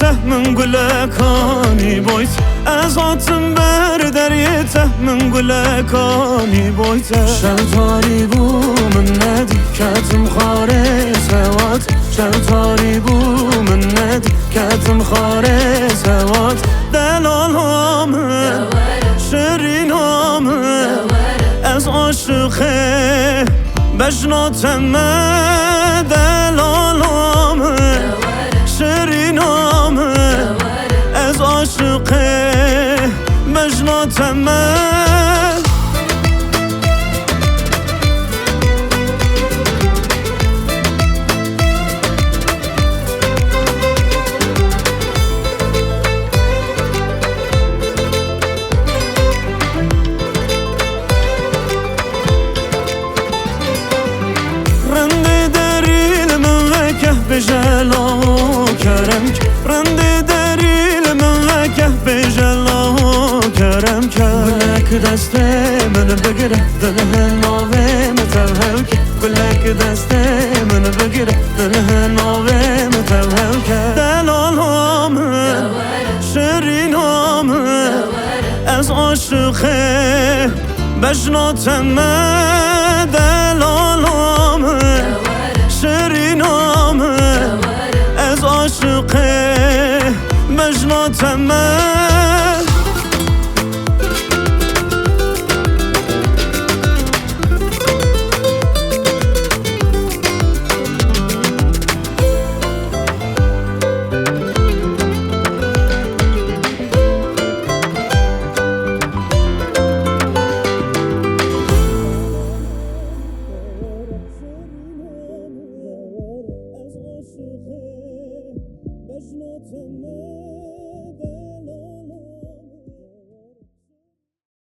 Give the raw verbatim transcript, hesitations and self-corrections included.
Te min gulekanî boyt, ez hatim ber deriyê te min gulekanî boyt. Şev tarî bû min nedî, ketim xwarê sewat. Şev tarî bû min nedî, ketim xwarê sewat. Delala min, şirîna min, ez aşiqê bejna te me. Delala min, şirîna min, ez aşiqê bejna te me. Rindê derî li min veke, bêje lawo kerem ke. Rindê derî li min veke, bêje lawo kerem ke. Gulek destê min bigire, dilê navê min tev hewke. Gulek destê min bigire, dilê navê min tev hewke. Delala min, şirîna min, ez aşiqê bejna te me. Delala min, şirîna min, ez aşiqê bejna te me.